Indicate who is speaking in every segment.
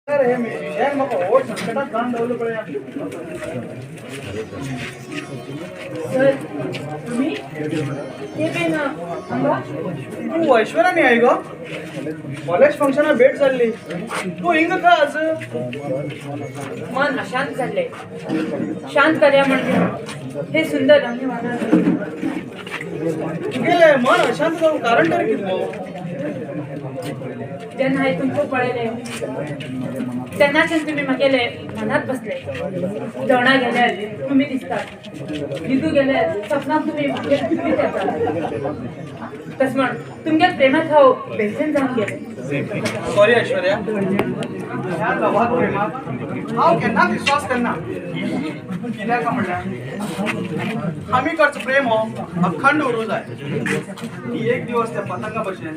Speaker 1: हे म्युझिशियन म्हाका व्हड संकटात घालून दवरलो पळय.
Speaker 2: सर, तुम्ही ते बीन हांगा?
Speaker 1: तूं ऐश्वर्या न्ही I go? College फंक्शनाक भेट जाल्ली. तूं हिंगा खंय आज?
Speaker 2: मन अशांत झाले. शांत करया म्हणजे हे सुंदर रम्य वातावरण.
Speaker 1: तुगेलें मन अशांत जावंक कारण तरी कितें गो?
Speaker 2: जेन्ना हांवें तुमकां पळयलें तेन्नाच्यान तुमी म्हगेले मनात बसले. जेवणा गेल्यार तुमी दिसतात, न्हिदू गेल्यार सपनाक तुमी म्हगेले तुमीच येतात. तस म्हण तुमगेल्या प्रेमात हांव बेचैन जावन गेलें.
Speaker 1: सॉरी ऐश्वर्या, ह्या लवात प्रेमात हांव केन्नाच विश्वास करना. कित्याक काय म्हणल्यार आमी करचो प्रेम हो अखंड उरूं जाय. की एक दिवस त्या पतंगा भशेन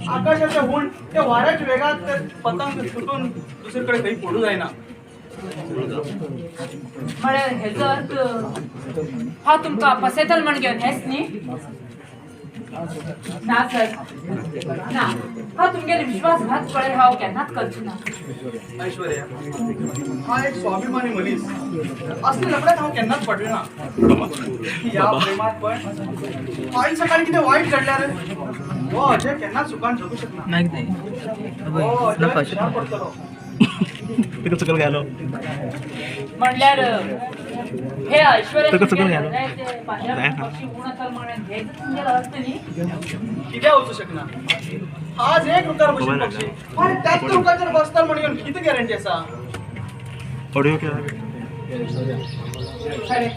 Speaker 1: आकाशाच्या हून त्या वाऱ्याच्या वेगात ते पतंग सुटून दुसरे कडेन खंय पडूं जायना.
Speaker 2: म्हळ्यार हेजो अर्थ हांव तुमकां फसयतल म्हण घेवन हेंच न्ही? ना सर, ना. हांव तुमगेले विश्वासघात पळय हांव केन्नाच करचें ना.
Speaker 1: ऐश्वर्या, हा एक स्वाभिमानी मनीस. असले लफड्यात हांव केन्नाच पडलें ना. ह्या प्रेमात पण फायन सकाळी कितें वायट घडल्यार हो अजय केन्नाच सुखान जगू शकना. हो अजय हुशार पडटलो.
Speaker 2: म्हणल्यार हे ऐश्वर्या
Speaker 3: तुका चुकून घालो.
Speaker 2: पक्षी उण आसा म्हणून हेच तुमगेलो अर्थ न्ही?
Speaker 1: कित्याक वचूं शकना? आज एक रुखार बसून पक्षी आनी त्याच रुखाचेर बसता म्हणून कितें गॅरंटी आसा?
Speaker 3: ऑडिओ केला.
Speaker 2: खरें,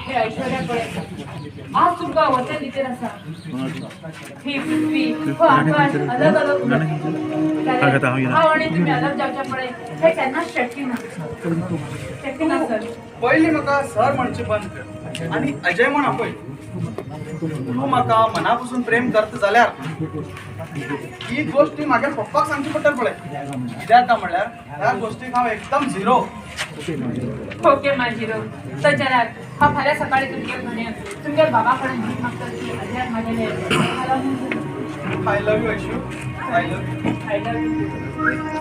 Speaker 2: हे ऐश्वर्या पळय, आज तुमकां वचन दितेर आसा. ही पृथ्वी हो आकाश अलग अलग उरत जाल्यार हांव आनी तुमी अलग जावच्या पळय हे केन्नाच शक्य ना, शक्य ना सर.
Speaker 1: पयलीं म्हाका सर म्हणचें बंद कर आनी अजय म्हण आपय. तूं म्हाका मना पसून प्रेम करता जाल्यार ही गोश्ट ती म्हागे पप्पाक सांगची पडटली पळय. कित्याक काय म्हणल्यार ह्या गोश्टीक हांव एकदम झिरो.
Speaker 2: ओके my hero, तर जाल्यार हांव फाल्यां सकाळी तुमगेर म्हणून तुमगेर बाबा कडेन भीक मागता की अजयाक म्हागेले.
Speaker 1: I love you, Aishu, I love you.
Speaker 2: I love you.